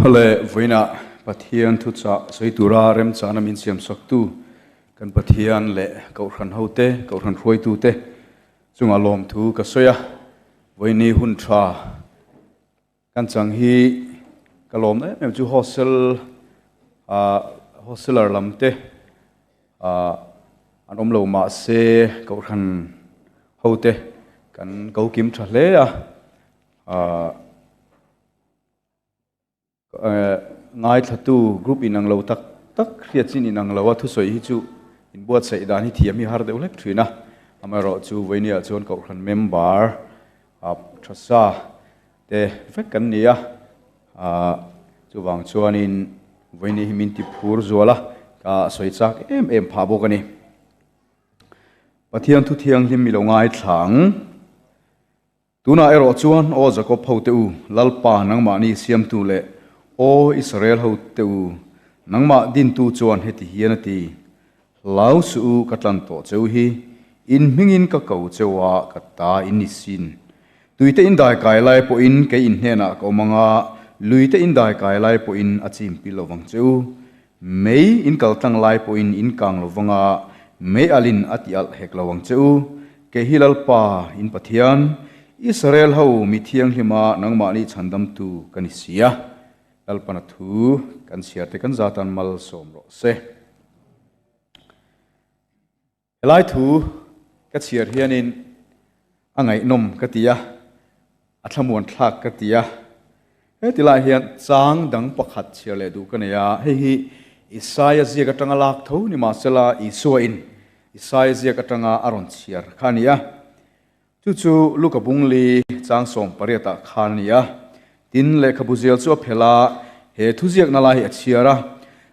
Awle, vawiinah Pathian thuchah sawi tura remchana min siamsaktu kan Pathian leh Kohhran hote, Kohhran hruaitute chungah lawmthu ka sawi a. Vawiini hun tha kan chang hi ka lawm em em chu hostel ah hosteler lam te ah an awm lo mahse Kohhran hote kan ko kim tha hle a. Ah. Ngaithlatu group inang lo tak tak hriat chin inang lo a thusawi hi chu inbuatsaih dan hi thiam hi har deuh hlek thin a. Amaherawh chu vawinia chuan Kohhran member tha sa te vek kan ni a, chuvang chuanin vawiini hi min ti phur zual a, ka sawi chak em em phah bawk a ni. Pathian thu thianghlim i lo ngaithla ang. Tunah erawh chuan, Aw Jakob hote u, Lalpa nangmahni siamtu leh Aw Israel hote u, nangmah dintu chuan heti hian a ti, Hlau suh u, ka tlan tawh cheu hi, in hmingin ka ko cheu a, ka ta in ni sin. Tuite in dai kai lai pawhin kei in hnenah ka awm ang a, luite in dai kai lai pawhin a chim pil lovang che u. Mei in kal tlang lai pawhin in kang lovang a, mei alin a ti alh hek lo ang che u. Kei hi Lalpa, in Pathian, Israel ho mi thianghlima nangmahni chhandamtu ka ni si a. Lalpana thu kan chhiar te kan zatan malsawm rawh se. Helai thu ka chhiar hianin a ngaihnawm ka ti a, a thlamuan thlak ka ti a. Heti lai hian chang dang pakhat chhiar leh duh ka nei a, hei hi Isaia ziak atanga lak tho ni mahsela Isua in Isaia ziak atanga a rawn chhiar kha a ni a. Chu chu Luka Bungli chang 18 ah khan a ni a. Tin, lehkhabu zial chu a phelh a, he thuziakna lai hi a chhiar a,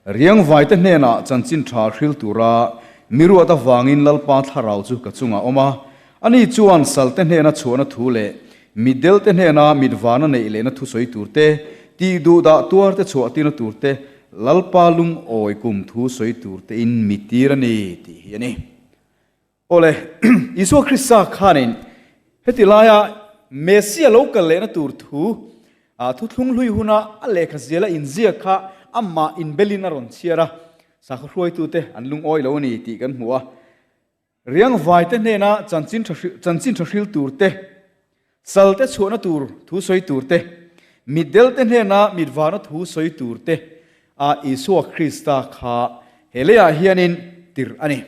Riangvaite hnenah chanchin tha hril tura mi ruat avangin Lalpa thlarau chu ka chungah awm a, ani chuan salte hnena chhuahna thu leh mitdelte hnena mitvana neih lehna thusawi turte, tihduhdah tuarte chhuahtirna turte, Lalpa lungawi kum thu sawi turtein mi tir a ni tih hi a ni. Awle, Isua Krista khanin heti laia Messia lo kal lehna tur thu, thuthlung hlui huna a lehkha ziala inziak kha amah inbelin a rawn chhiar a, sakhaw hruaitute an lungawi lo a ni tih kan hmu a. Riangvaite hnena chanchin chanchin tha hril tur te, salte chhuahna tur thu sawi tur te, mitdelte hnena mitvarna thu sawi tur te a Isua Krista kha he leiah hianin tirh a ni.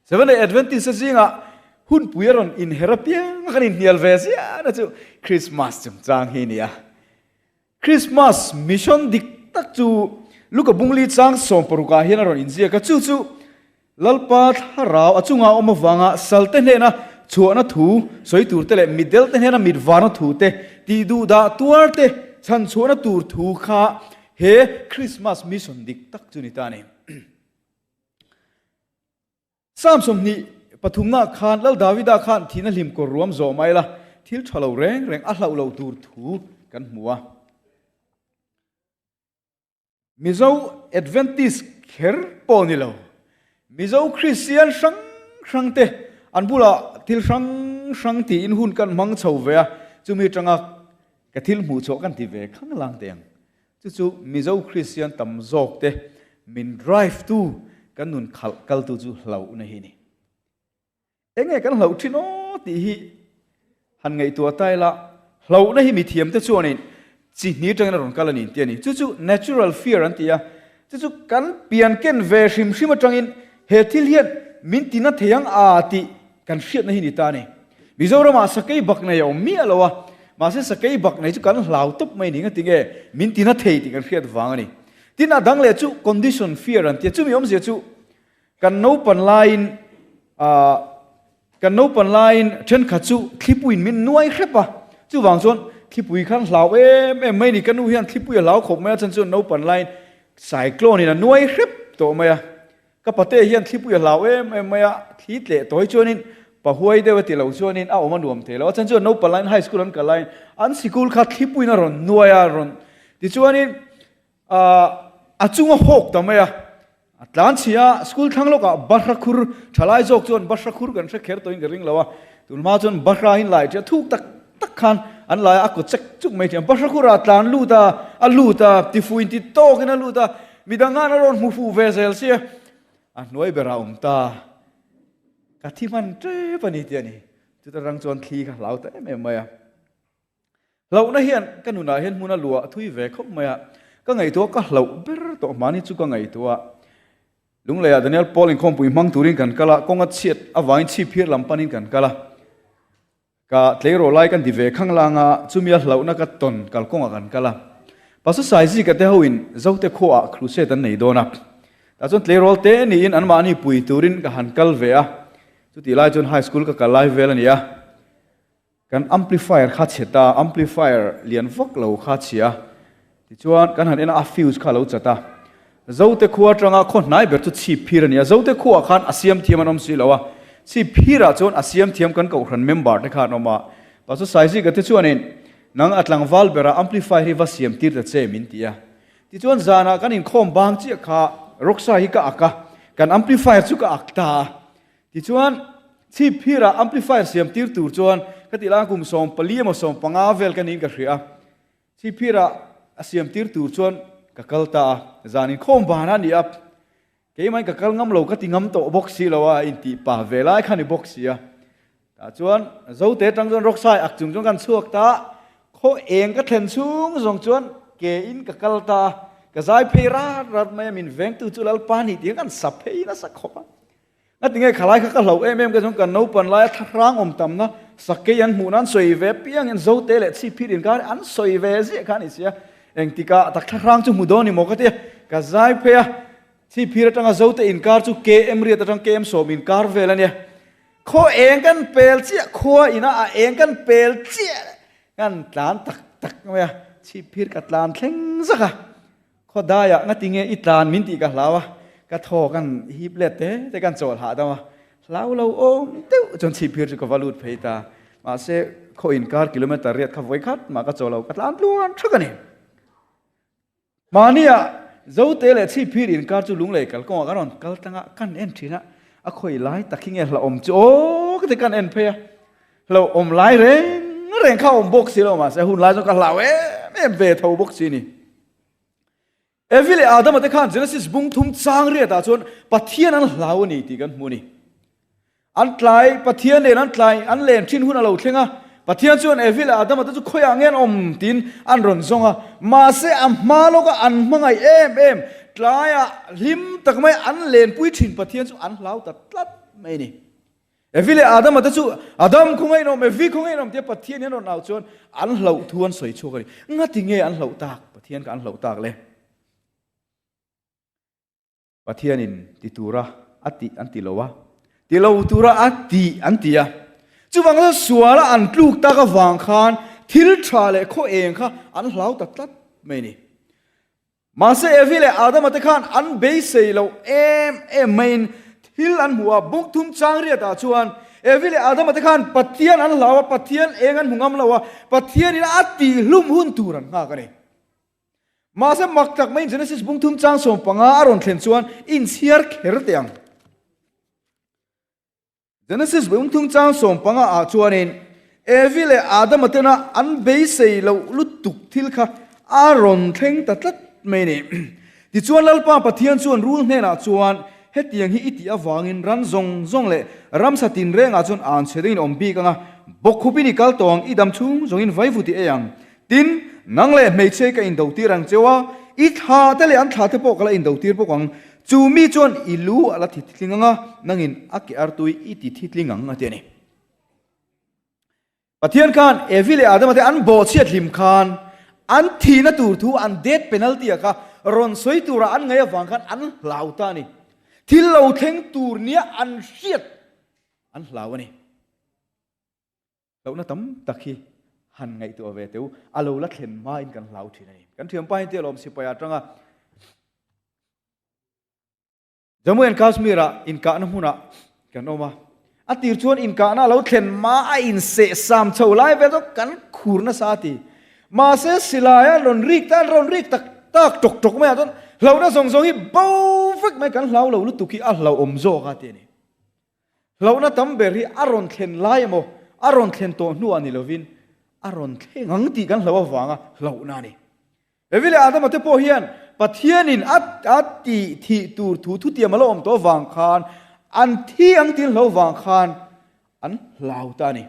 Seventh-day Adventist te zingah hunpui a rawn inher apiang a kan inhnial ve ziahna chu Christmas chungchang hi a ni a. Christmas mission dik tak chu Luka Bungli chang 16 ah hian a rawn inziak a, chu chu Lalpa thlarau a chunga awm avanga salte hnena chhuahna thu sawi tur te leh mitdelte hnena mitvarna thu te tihduhdah tuar te chhanchhuahna tur thu kha he Christmas mission dik tak chu ni ta a ni. Psalm 23 khan Lal Davida khan thihna hlim kawr ruam zawh mai la, thil tha lo reng reng a hlauh loh tur thu kan hmu a. Mizo Adventist kher pawh ni lo, Mizo Kristian hrang hrang te an bulah thil hrang hrang tiin hun kan hmang chho ve a, chumi atanga ka thil hmuh chhuah kan ti ve khang lang teh ang. Chu chu Mizo Kristian tam zawk te min drive tu, kan nun khalh kal tu chu hlauhna hi a ni. Enge kan hlauh thin aw tih hi han ngaihtuah ta ila, hlauhna hi mithiam te chuanin chi hni atangin a rawn kal a ni tih a ni. Chu chu natural fear an ti a, chu chu kan pian ken ve hrim hrim atangin he thil hian min tina thei ang a tih kan hriatna hi ni ta a ni. Mizoramah sakei bak nei a awm miah lo a, mahse sakei bak nei chu kan hlau tawp mai ni ngati nge min tina thei tih kan hriat vang a ni. Tin a dang leh chu condition fear an ti a, chumi awmzia chu kan naupan laiin ah kan naupan laiin thenkhat chu thlipuiin min nuai hrep a, chuvang chuan thlipui khan hlau em em mai ni, ka nu hian thlipui a hlau khawp mai a, chhan chuan naupan laiin cyclone in a nuai hrep tawh mai a. Ka pate hian thlipui a hlau em em mai a, thli tleh tawi chuanin pahuai deuh a ti lo chuanin a awm a nuam thei lo. A chhan chuan naupang laiin high school an kal laiin an sikul kha thlipuiin a rawn nuai a, rawn tichuanin a chung a hawk ta mai a. A tlan chhia a, school thlang lawkah bahra khur tha lai zawk chuan bahra khur kan hre kher tawhin ka ring lo a, tunhma chuan bahra in lai ṭia thuk tak tak khan an. An lai a kaw chek chuk mai thiam. Bahra khurah a tlan lut a, a lut a, tifu inti tawkin a lut a, midang khan a rawn hmu fuh ve zel sia. A hnuai berah a awm ta. Ka thi hman tep a ni tih a ni. Chuta rang chuan thli kha hlau ta em em mai a. Hlauhna hian ka nunah hian hmun a luah thui ve khawp mai a. Ka ngaihtuah ka hlauh ber tawh hmani chu ka ngaihtuah. Lungleiah Daniel Paul inkhawmpui hmang turin kan kal a, kawng a chhiat avangin chhip phir lam panin kan kal a. Ka tleiraw lai kan ti ve khang lang a, chumi a hlauhna ka tawn kalkawngah kan kal a. Pastor Saizika te hoin Zote khuaah crusade an nei dawn a. Tah chuan tleirawl te niin anmahni pui turin ka han kal ve a. Chutih lai chuan high school ka kal lai vel a ni a. Kan amplifier kha chhe ta, amplifier lian vak lo kha chhia. Tichuan kan han en a, a fuse kha a lo chat a. Zote khua atanga khaw hnai ber chu chhip phir a ni a, Zote khuaah khan a siam thiam an awm si lo a, chhip phirah chuan a siam thiam kan kohhran member te kha an awm a. Pastor Saizika te chuanin, Nang a tlangval berah amplifier hi va siam tir ta che min ti a. Tichuan zanah kan inkhawm bang chiah kha Roxa hi ka ak a, kan amplifier chu ka ak ta a. Tichuan, chhip phirah amplifier siam tir tur chuan ka tih lai kum 14 emaw 15 vel ka niin ka hria a. Chhip phirah a siam tir tur chuan ka kal ta a, zan inkhawm van a ni a, keimahin ka kal ngam lo ka ti ngam tawh bawk si lo a, intih pah ve lai kha ni bawk si a. Tah chuan Zote atang chuan Rocksai ak chung chuan kan chhuak ta a, khaw eng ka thlen chhung zawng chuan ke in ka kal ta a, ka zai phei rat rat mai a, min vengtu chu Lalpa ni tih kan sa phei nasa khawp a. Nga tinge khalai kha ka hlauh em em ka chuan kan naupan laia thlahrang awm tamna sakei an hmuh nan sawi ve piang in Zote leh Chhipphir inkar hi an sawi ve ziah kha a ni sia. Engtikah tak thlahrang chu hmu dawn ni maw ka ti a, ka zai phei a, Chhipphir atanga Zote inkar chu KM riat atang KM sawm inkar vel a nia. Khaw eng kan pel chiah, khua ina a eng kan pel chiah kan tlan tak tak mai a, Chhipphir ka tlan thleng zak a. Khawdaiah nga tinge i tlan min tih ka hlau a, ka thaw kan hip let te te kan chawl hahdam a, hlau lo awm deuh chuan chhipphir chu ka va lut phei ta. Mahse, khaw inkar kilometer riat kha vawi khat mah ka chawl lo, ka tlan tluan thak a ni. Mahnia Zote leh chhipphir inkar chu lunglei kalkawngah kan rawn kal tlang a, kan en thin a, a khawi lai tak hi nge hlauhawm chu aw ka ti kan en phei a. Hlauhawm lai reng reng kha awm bawk si lo mahse hun lai chuan ka hlau em em ve tho bawk si a ni. Evi leh Adama te khan Genesis bung thum chang riatah chuan Pathian an hlau a ni tih kan hmu a ni. An tlai, Pathian nen an tlai, an len thin hun a lo thleng a. Pathian chuan Evi leh Adama te chu khawiah nge an awm tiin an rawn zawng a. Mahse a hma lawka an hmangaih em em, tlaiah hlim tak mai an lenpui thin Pathian chu an hlau ta tlat mai a ni. Evi leh Adama te chu Adam khawngaih in awm, Evi khawngaih in awm tia Pathian hi an rawn au chuan an hlauh thu an sawi chhuak a ni. Ngati nge an hlauh tak? Pathian kha an hlauh tak le. Pathianin ti tura a tih an ti lo a, ti lo tura a tih an ti a. Chuvang chuan suala an tluk tak avang khan thil tha leh khaw eng kha an hlau ta tlat mai a ni. Mahse Evi leh Adama te khan an beisei loh em em maiin thil an hmu a, buk thum chang riatah chuan Evi leh Adama te khan Pathian an hlau a, Pathian eng an hmu ngam lo a, Pathianin a tihhlum hun tur an nghak a ni. Mahse mak tak maiin Genesis bung thum chang 15 a rawn thlen chuan inchhiar kher teh ang. Genesis bung thung chang 15 ah chuanin Evi leh Adama tena an beisei loh lutuk thil kha a rawn thleng ta tlat mai a ni. Tichuan Lalpa Pathian chuan rul hnenah chuan, Hetiang hi i tih avangin ran zawng zawng leh ramsa tinrengah chuan an chhe dengin awm bik ang a, bawkkhupin i kal tawh ang, i dam chhung zawngin vaivut i ei ang. Tin, nang leh hmeichhe ka indotir ang cheu a, i thla te leh an thla te pawh ka la indotir bawk ang. Chu mi chuan i lu a la thi thitling ang a, nangin a ke artui i ti thitling ang a ti a ni. Pathian khan Evi leh Adama te an bawhchhiat hlim khan an thihna tur thu an death penalty a kha rawn sawi tura an ngaih avang khan an hlau ta a ni. Thil lo thleng tur nia an hriat an hlau a ni. Hlauhna tam tak hi han ngaihtuah ve teu, a lo la thlen hmain kan hlau thin a ni. Kan thianpa hi tia lawm sipai atanga Jammu and Kashmir ah inkahna hmunah kan awm a, a tir chuan inkahna a lo thlen hma a inseh sam chho lai vel chu kan khur nasa a ti. Mahse silai a rawn rik ta, a rawn rik tak tak tawk tawk mai ah chuan hlauhna zawng zawng hi bo vek mai kan hlau lo lutuk hi a hlauhawm zawk a ti a ni. Hlauhna tam ber hi a rawn thlen lai emaw, a rawn thlen tawh hnuah ni lovin, a rawn thleng ang tih kan hlauh avanga hlauhna a ni. Evi leh Adama te pawh hian Pathianin a a tih thih tur thu thutiam a lo awm tawh avang khan an thi ang tih an hlauh avang khan an hlau ta a ni.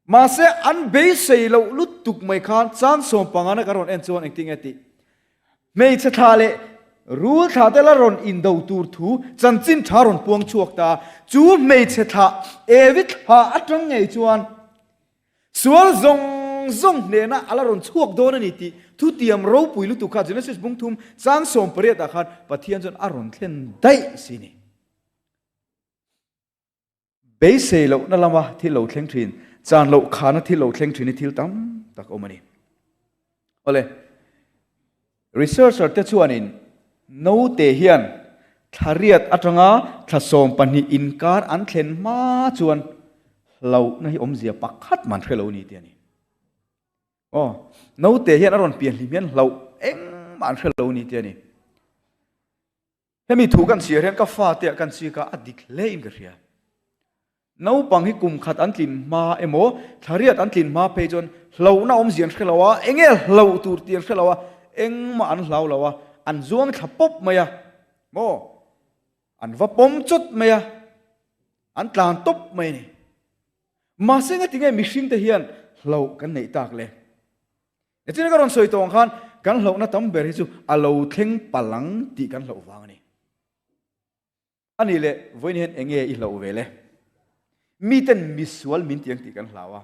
Mahse an beisei loh lutuk mai khan chang sawm pangana kan rawn en chuan engtin nge tih? Hmeichhe thla leh rul thla te la rawn indo tur thu chanchin tha rawn puang chhuak ta. Chu hmeichhe thla Evi thla atang ngei chuan Sual zawng zawng hnehna a la rawn chhuak dawn a ni tih thutiam ropui lutuk kha Genesis bung thum chang 18 ah khan Pathian chuan a rawn thlen daih si ni. Beisei lohna lama thil lo thleng thin, chan loh khana thil lo thleng thin hi thil tam tak awm a ni. Awle, researcher te chuanin naute hian thla riat atanga thla 12 inkar an thlen hma chuan hlauhna hi awmzia pakhat man hre lo ni tih a ni. Aw, naute hian a rawn pian hlim hian hlauh engmah an hre lo ni tih a ni. Hemi thu kan chhiar hian ka fate ah kan chik a, a dik hle in ka hria. Naupang hi kum khat an tlin hma emaw, thla riat an tlin hma phei chuan hlauhna awmzia an hre lo a, enge hlauh tur tih an hre lo a, engmah an hlau lo a, an zuang thla pawp mai a, maw? An va pawm chawt mai a, an tlan tawp mai a ni. Mahse ngatinge mihringte hian hlauh kan neih tak le? Nichina ka rawn sawi tawh ang khan kan hlauhna tam ber hi chu a lo thleng palang tih kan hlauh vang a ni. A nih leh vawiin hian enge i hlauh ve le? Miten misual min ti ang tih kan hlau a.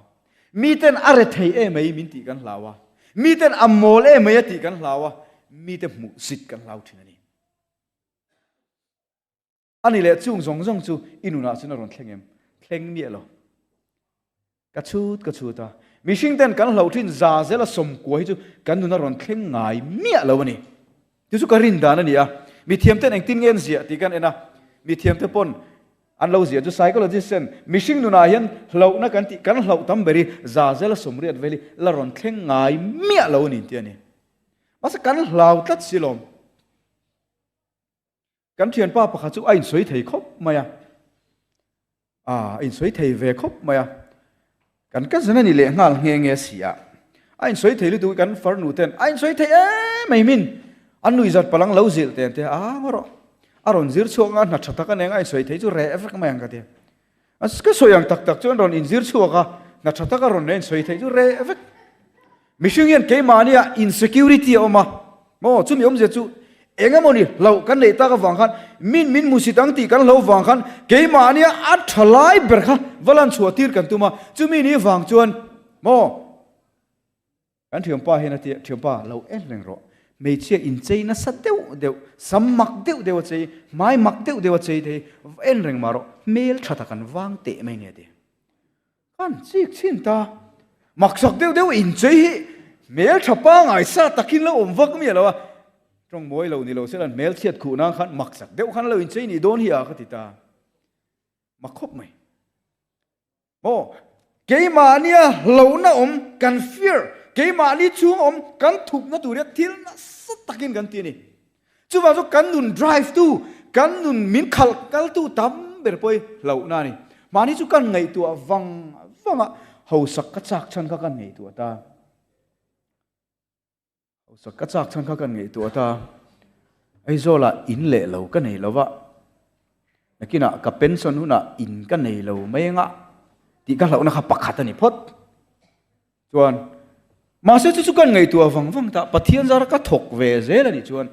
Miten a rethei em mai min tih kan hlau a. Miten a mawl em mai a tih kan hlau a. Mite hmuhsit kan hlau thin a ni. A ni leh chung zawng zawng chu i nunah chuan a rawn thleng em? Thleng miah lo. Ka chhut ka chhut a. Mihring ten kan hlauh thin za zela sawmkua hi chu kan nun a rawn thleng ngai miah lo a ni. Chu chu ka rin dan a ni a. Mithiam ten engtin nge an ziah tih kan en a. Mithiam te pawn an lo ziah chu psychologist ten mihring nunah hian hlauhna kan tih kan hlauh tam ber hi za zela sawmriat vel hi la rawn thleng ngai miah lo a ni tih a ni. Mahse kan hlau tlat si lawm. Kan thianpa pakhat chu a insawi thei khawp mai a, a insawi thei ve khawp mai a, kan cousin a ni leh nghal nghe nghe si a, a insawi thei lutuk kan farnu ten a insawi thei em mai min an nuih zat palang lo zilh te an ti a, a ngaw rawh, a rawn zir chhuak nga hna tha tak a neng a insawi thei chu reh vek mai ang ka ti a, ka sawi ang tak tak chu an rawn inzir chhuak a, hna tha tak a rawn nei insawi thei chu reh vek. Mihring hian keimahnia insecurity a awm a, maw? Chumi awmzia chu eng emaw ni hlauh kan neih tak avang khan min min hmusit ang tih kan hlo vang khan keimahnia a tha lai ber kha va lan chhuah tir kan tum a, chumi ni vang chuan maw? Kan thianpa hian a ti a, thianpa lo en reng rawh, hmeichhia inchei nasa deuh deuh, sam mak deuh deuh a chei, hmai mak deuh deuh a chei thei, va en reng mah rawh, hmel tha tak an vang teh mai nia ti. Kan chik chhin ta. Maksak deuh deuh inchei hi hmel tha pangai sa takin lo awm vak miah lo a. Tawng mawi lo ni lo se lan hmel chhiat khuh nan khan maksak deuh khan lo inchei nih dawn hi a ka ti ta. Mak khawp mai. Maw keimahnia hlauhna awm kan fear keimahni chhung awm kan thupna tur hian thil nasa takin kan ti a ni. Chuvang chu kan nun drive tu, kan nun min khalh kal tu tam ber pawh hi hlauhna a ni. Mahni chu kan ngaihtuah vang vang a, hausak ka chak chhan kha kan ngaihtuah ta. Hausak ka chak chhan kha kan ngaihtuah ta. Aizawlah in leh lo ka nei lo va, nakinah ka pension hunah in ka nei lo mai anga tih ka hlauhna kha pakhat a ni phawt. Chuan, mahse chu chu kan ngaihtuah vang vang ta, Pathian zara ka thawk ve zel a nih chuan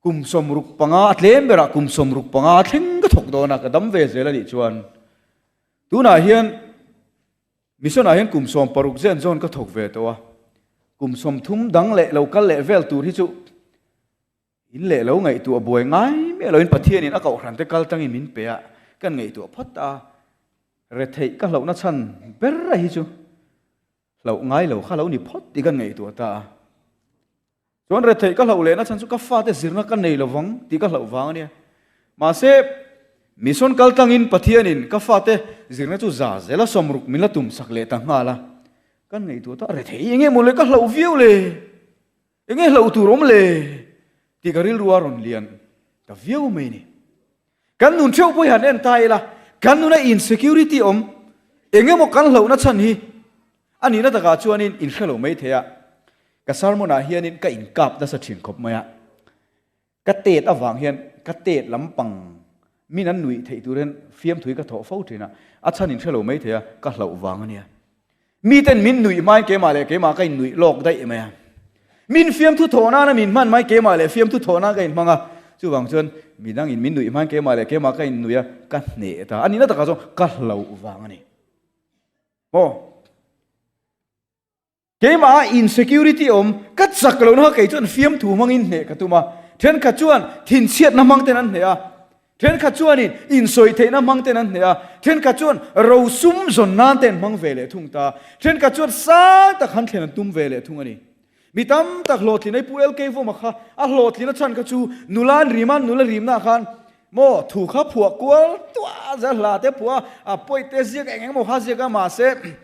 kum 65, a tlem berah kum 65 thleng ka thawk dawn a, ka dam ve zel a nih chuan tunah hian mission ah hian kum 60 zen zawn ka thawk ve tawh a, kum 30 dang leh lo kal leh vel tur hi chu in leh lo ngaihtuah buai ngai miah loin Pathianin a kohhran te kal tangin min pe a, kan ngaihtuah phawt a. Retheih ka hlauhna chhan ber a hi chu hlauh ngai lo kha lo ni phawt tih kan ngaihtuah ta a. Chuan retheih ka hlauh lehna chhan chu ka fate zirna ka nei lovang tih ka hlauh vang a nia. Mahse, mission kal tlangin Pathianin ka fate zirna chu za zela sawmruk min la tumsak leh ta nghal a. Kan ngaihtuah ta, retheih eng nge maw le ka hlauh viau le? Enge hlauh tur awm le? tih ka rilru a rawn lian ta viau mai ni. Kan nun theuh pawh hi han en ta ila, kan nuna insecurity awm, eng emaw kan hlauhna chhan hi A nihna takah chuanin in hre lo mai thei a, ka sermon ah hianin ka inkap nasa thin khawp mai a. Ka tet avang hian ka tet lampang min an nuih theih tur hian fiamthui ka thawh fo thin a, a chhan in hre lo mai thei a, ka hlauh vang a nia. Miten min nuih hmain keimah leh keimah ka innuih lawk daih mai a. Min fiamthu thawh nana min hman mai keimah leh fiamthu thawh nan ka inhmang a. Chuvang chuan midangin min nuih hmain keimah leh keimah ka innuih a, ka hneh ta. A nihna takah chuan ka hlauh vang a ni. Maw? Keimah insecurity awm ka chak lohna kha kei chuan fiamthu hmangin hneh ka tum a. Thenkhat chuan thinchhiatna hmang ten an hneh a. Thenkhat chuanin insawi theihna hmang ten an hneh a, thenkhat chuan rosum zawn nan te an hmang ve leh thung ta. Thenkhat chuan sang tak han thlen an tum ve leh thung a ni. Mi tam tak hlawhtlin ei Pu LK Vawma kha a hlawhtlin a chhan kha chu nula an rim a, nula rimna khan maw thu kha phuah kual tuah zel hla te phuah a, a pawi te ziak eng eng emaw kha ziak a mahse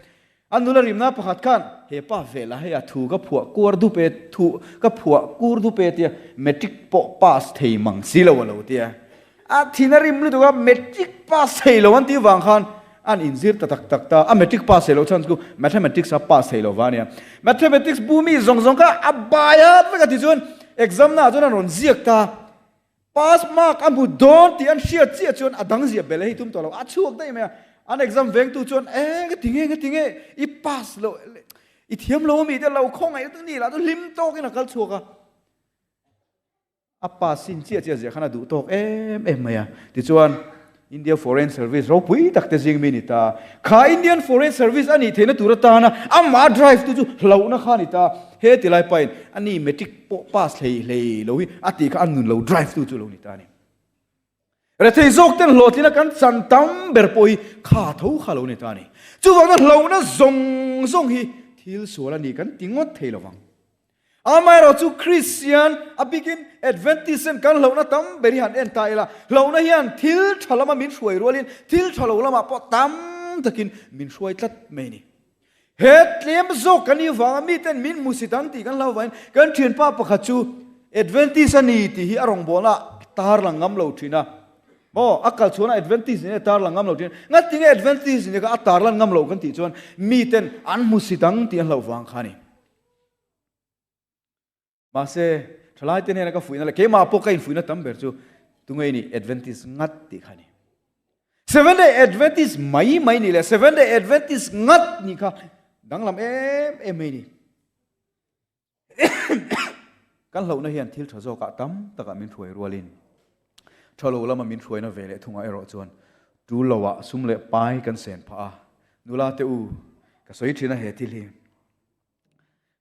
A nula rimna pakhat khan, He pa velah hei a thu ka phuah kuar dup e, thu ka phuah kur dup e tia matric pawh pass thei mang si lo a lo tia. A thin a rim lutuk a, matric pass thei lo an tih vang khan an inzir ta tak tak ta. A matric pass thei lo chhan chu mathematics a pass thei lo va nia. Mathematics bu mi zawng zawng kha a bai a vek a ti chuan exam naah chuan an rawn ziak ta. Pass mark a hmu dawn tih an hriat chiah chuan a dang ziah bel hei tum tawh lo, a chhuak daih mai a. An exam vengtu chuan e ka ti nge ka ti nge i pass lo i thiam lo ami te lo khawngaih lutuk ni lah chu hlim tawkin a kal chhuak a. A pass sin chiah chiah ziah khan a duh tawk em em mai a. Tichuan India Foreign Service ropui tak te zing mi ni ta. Kha Indian Foreign Service a nih theihna tur atana amah drive tu chu hlauhna kha a ni ta. He ti lai pahin a ni matric pawh pass hlei hlei lo hi a tih kha a nun lo drive tu chu lo ni ta a ni. Rethei zawk ten hlawhtlina kan chan tam ber pawh hi kha tho kha lo ni ta a ni. Chuvangin hlauhna zawng zawng hi thil sual a ni kan ti ngawt thei lovang. Amaherawh chu Kristian, a bikin Adventist ten kan hlauhna tam ber hi han en ta ila, hlauhna hian thil tha lama min hruai rualin thil tha lo lamah pawh tam takin min hruai tlat mai a ni. He tlem zawk kan nih vanga miten min hmusit ang tih kan hlau vangin kan thianpa pakhat chu Adventist a ni tih hi a rawngbawlna tarlang ngam lo thin a. Maw, a kal chhuahna Adventist ni a tarlang ngam lo thin. Ngatinge Adventist ni kha a tarlan ngam lo kan tih chuan miten an hmusit ang tih an hlauh vang kha a ni. Mahse, thalaite hnena ka fuihna leh keimah pawh ka infuihna tam ber chu tunge i nih Adventist ngat tih kha a ni. Seventh Day Adventist mai mai nih leh Seventh Day Adventist ngat nih kha danglam em em mai ni. Kan hlauhna hian thil tha zawkah tam takah min hruai rualin tha lo lama min hruaina ve leh thungah erawh chuan tul loah sum leh pai kan sen phah a. Nula te u, ka sawi thin a he thil hi.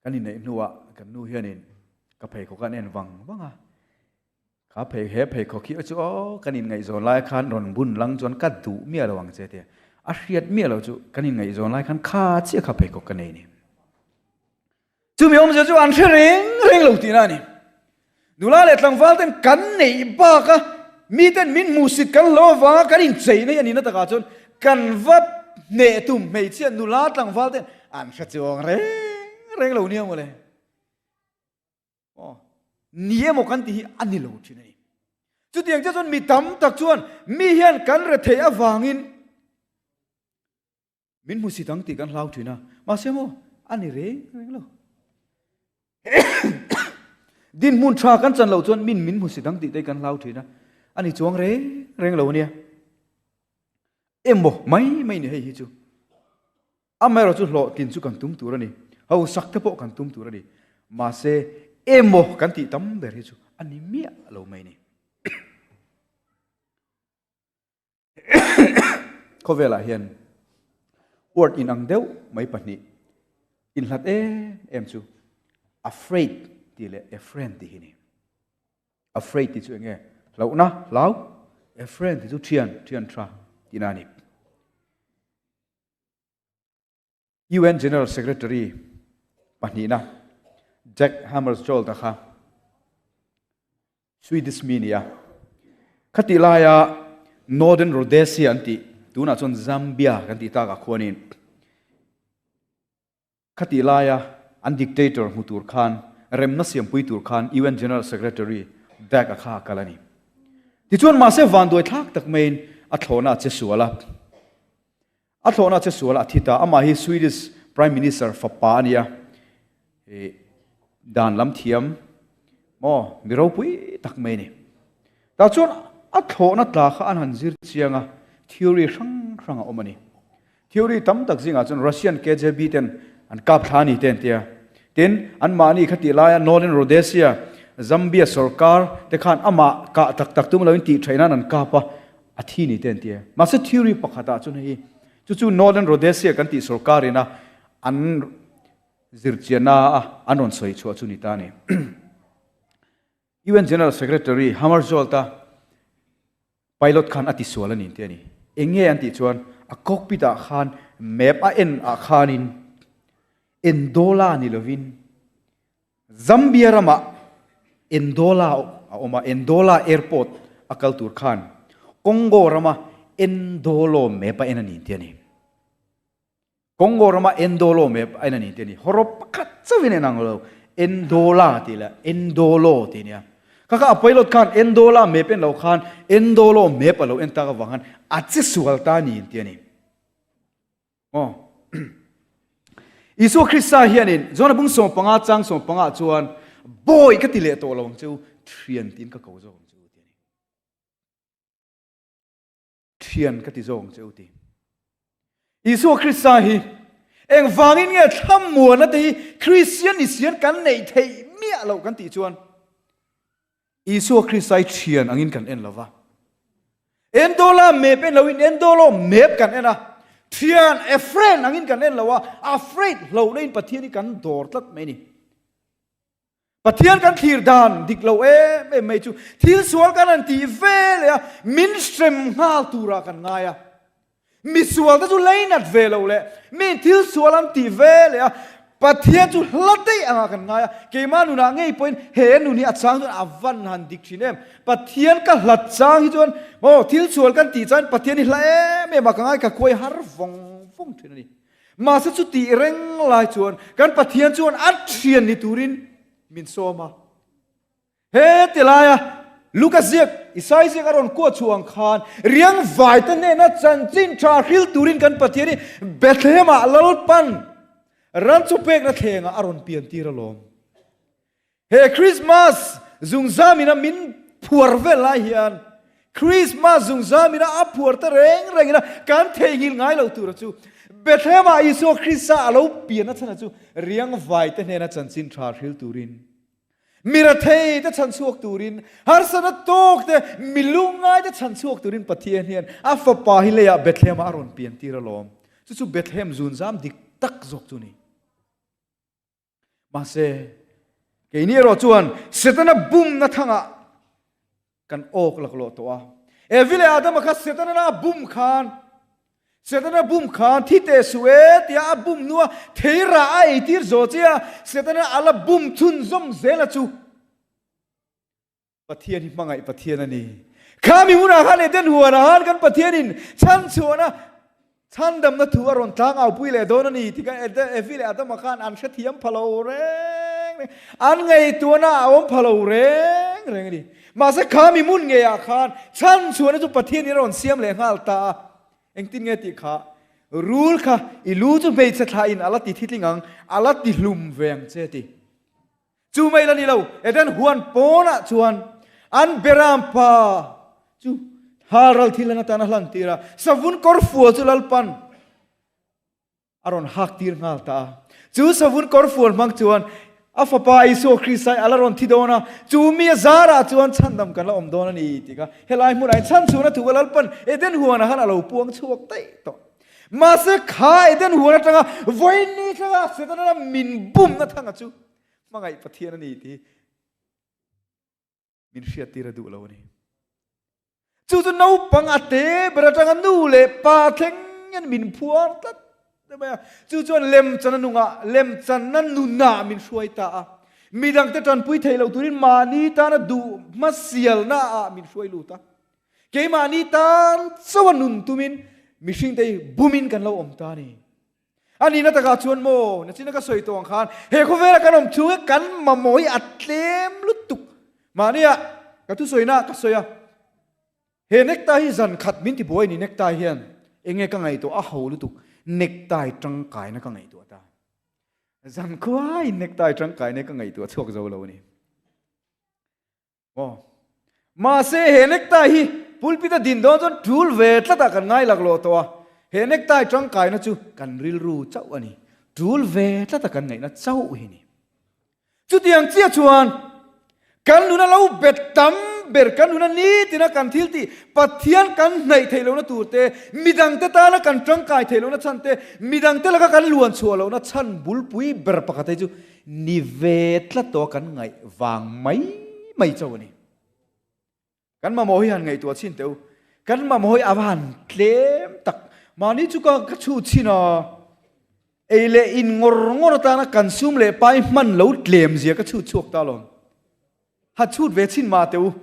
Kan inneih hnuah kan nu hianin ka pheikhawk an en vang vang a, kha phei he pheikhawk hi chu aw kan inngaihzawn lai khan rawn bun lang chuan ka duh miah lo ang che tia a hriat miah lo chu kan inngaihzawn lai khan kha chiah kha pheikhawk ka nei ni. Chumi awmzia chu an hre reng reng lo tihna a ni. Nula leh tlangval ten kan neih bak a, miten min hmuhsit kan hlauh avanga kan inchei nei a nihna takah chuan kan va hneh tum hmeichhia nula tlangval ten an hre chuang reng reng lo nia mawle. Aw, ni emaw kan tih hi a ni lo thin a ni. Chutiang chiah chuan mi tam tak chuan mi hian kan rethei avangin Min hmu si dang tih kan hlau thin a, mahse maw a ni reng reng lo. Dinhmun tha kan chan loh chuan min min hmu si dang tih te kan hlau thin a, a ni chuang reng reng lo ania. Emaw mai mai ni hei hi chu. Amaherawh chu hlawhtlin chu kan tum tur a ni, hausak te pawh kan tum tur a ni. Mahse emaw kan tih tam ber hi chu a ni miah lo mai ni. Khawvelah hian word inang deuh mai pahnih inhlat em em chu afraid tih leh a friend tih hi ni. Afraid tih chu eng nge? Hlauhna, hlau. A friend tih chu thian, thian tha tihna a ni. UN General Secretary pahnihna Jack Hammarskjöld-a kha Swedish mi nia. Khatih laia Northern Rhodesia an tih, tunah chuan Zambia kan tih takah khuanin khatih laia an dictator hmu tur khan, remna siampui tur khan UN General Secretary Dag-a kha a kal a ni. Tichuan mahse vanduai thlak tak maiin a thlawhna a che sual a. A thlawhna che sual a thi ta. Amah hi Swedish Prime Minister fapa a nia, dan lam thiam maw mi ropui tak mai a ni. Tah chuan a thlawhna tla kha an han zir chiang a, theory hrang hrang a awm a ni. Theory tam tak zingah chuan Russian KGB ten an kap thla a ni te an ti a. Tin, anmahni kha tih laia Northern Rhodesia, Zambia sorkar te khan amah kah tak tak tum loin tih theih nan an kap a, a thi ni te an ti a. Mahse theory pakhatah chuan hei hi, chu chu Northern Rhodesia kan tih sorkar ina an zirchianna a an rawn sawi chhuah chu ni ta a ni. UN General Secretary Hammarskjöld-a Pilot khan a tisual a ni tih a ni. Eng nge an tih chuan a cockpit ah khan map a en ah khanin Endola ni lovin Zambia ramah Endola a awm a, Endola airport a kal tur khan Congo rama Endolo map a en a ni tih a ni. Congo rama Endolo map a en a ni tih a ni. Hawrawp pakhat chauhin en ang lo, Endola tih leh Endolo tih a nia. Kha kha a pilot khan Endola map en lo khan Endolo map a lo en tak avang khan a che sual ta ni tih a ni. Aw. Isua Krista hianin John-a bung 15 chang 15 chuan bawi ka ti leh tawh lo ang che u, thian tiin ka ko zawk ang che u tih a ni. Thian ka ti zawk ang che u ti. Isua Krista hi engvangin nge thlamuanna te hi Kristian ni sian kan neih theih miah loh kan tih chuan Isua Krista hi thian angin kan en lova. Endola map en loin endolo map kan en a. Thian, a friend angin kan en lo a, afraid hlauhna in Pathian hi kan dawr tlat mai ni. Pathian kan thlir dan dik lo em em mai chu thil sual kan han tih ve leh a, min hrem nghal turah kan ngai a. Misual te chu leinat ve lo leh mi thil sual an tih ve leh a, Pathian chu hla daih angah kan ngai a. Keimah nunah ngei pawhin he nun hi a chang chuan a van han dik thin em. Pathian ka hlat chang hi chuan maw thil sual kan tih chuan Pathian hi hla em em a ka ngai ka kuai har vawng vawng thin a ni. Mahse chutih reng lai chuan kan Pathian chuan a thian ni turin min sawm a. He ti laia Luka ziak, Isai ziak a rawn kuah chhuah ang khan riang vaite hnena chanchin tha hril turin kan Pathian hi Bethlehem-ah Lalpan ran chu pekna thlengah a rawn pian tir alawm. He Christmas zungzamina min phuar vel lai hian Christmas zungzamina a phuar ta reng rengina kan theihnghilh ngai lo tura chu Bethlehem-ah Isua Krista a lo pian a chhan chu riang vaite hnena chanchin tha hril turin, mi rathei te chhan chhuak turin, harsatna tawk te, mi lungngai te chhan chhuak turin Pathian hian a fapa hi leiah Bethlehem-ah a rawn pian tir alawm. Chu chu Bethlehem zunzam dik tak zawk chu ni. Mahse, keini erawh chuan Setana bumna thangah kan awk laklawh tawh a. Evi leh Adama kha Setana a bum khan, Setana bum khan thi teh suh e tia a bum hnua theirah a eitir zawh chiah a, Setana a la bum chhunzawm zel a chu. Pathian hi hmangaih Pathian a ni. Kha mi hunah khan Eden huanah khan kan Pathianin chhanchhuahna, chhandamna thu a rawn tlang aupui leh dawn a ni tih kha Evi leh Adama khan an hrethiam pha lo reng reng, an ngaihtuahna a awm pha lo reng reng a ni. Mahse kha mi hmun ngeiah khan chhanchhuahna chu Pathianin a rawn siam leh nghal ta a. Engtin nge tih kha? Rul kha i lu chu hmeichhe thlahin a la ti thitling ang, a la ti hlum ve ang che ti. Chu mai la ni lo, Eden huan pawnah chuan an beram pa chu halral thil an atan a hlan tir a, savun kawr fual chu Lalpan a rawn hak tir nghal ta a. Chu savun kawr fual hmang chuan a fapa Isua Krista a la rawn thi dawn a, chu mi a zarah chuan chhandam kan la awm dawn a ni tih kha helai hmunah hian chhanchhuahna thu kha Lalpan Eden huanah khan a lo puang chhuak daih tawh. Mahse kha Eden huan atanga vawiin thlenga Setana min bumna thanga chu hmangaih Pathian a ni tih min hriattir a duh lo a ni. Chu chu naupang a te ber atanga nu leh pa thlengin min phuar tlat mai a. Chu chuan lemchanna nungah, lemchanna nunah min hruai ta a. Midangte tanpui thei lo turin mahni tana duh hmasialna ah min hruai lut a. Keimahni tan chauha nun tumin mihringte hi bumin kan lo awm ta a ni. A nihna takah chuan maw, nachina ka sawi tawh ang khan he khawvela kan awm chhung hi kan mamawh hi a tlem lutuk. Mahnia ka thusawina ka sawi a, he necktie hi zan khat min tibuai a ni, necktie hian eng nge ka ngaihtuah a ho lutuk. Necktie tangkaina ka ngaihtuah ta. Zankhuaiin necktie tangkaina ka ngaihtuah chhuak zo lo a ni. Aw. Mahse he necktie hi pulpit a din dawn chuan tul ve tlatah kan ngai laklawh tawh a, he necktie tangkaina chu kan rilru chauh a ni. Tul ve tlata kan ngaihna chauh hi ni. Chutiang chiah chuan kan nuna lo bet tam ber, kan nuna nitina kan thil tih Pathian kan hnaih theih lohna tur te, midangte tana kan tangkai theih lohna chhan te, midangte laka kan luan chhuah lohna chhan bulpui ber pakhat hi chu ni ve tlat tawh a kan ngaih vang mai mai chauh a ni. Kan mamawh hi han ngaihtuah chhin teh u. Kan mamawh hi a va han tlem tak. Mahni chu ka ka chhut chhin a, ei leh in ngawr ngawr atana kan sum leh pai hman lo tlem zia ka chhut chhuak ta alawm. Han chhut ve chhin mah teh u.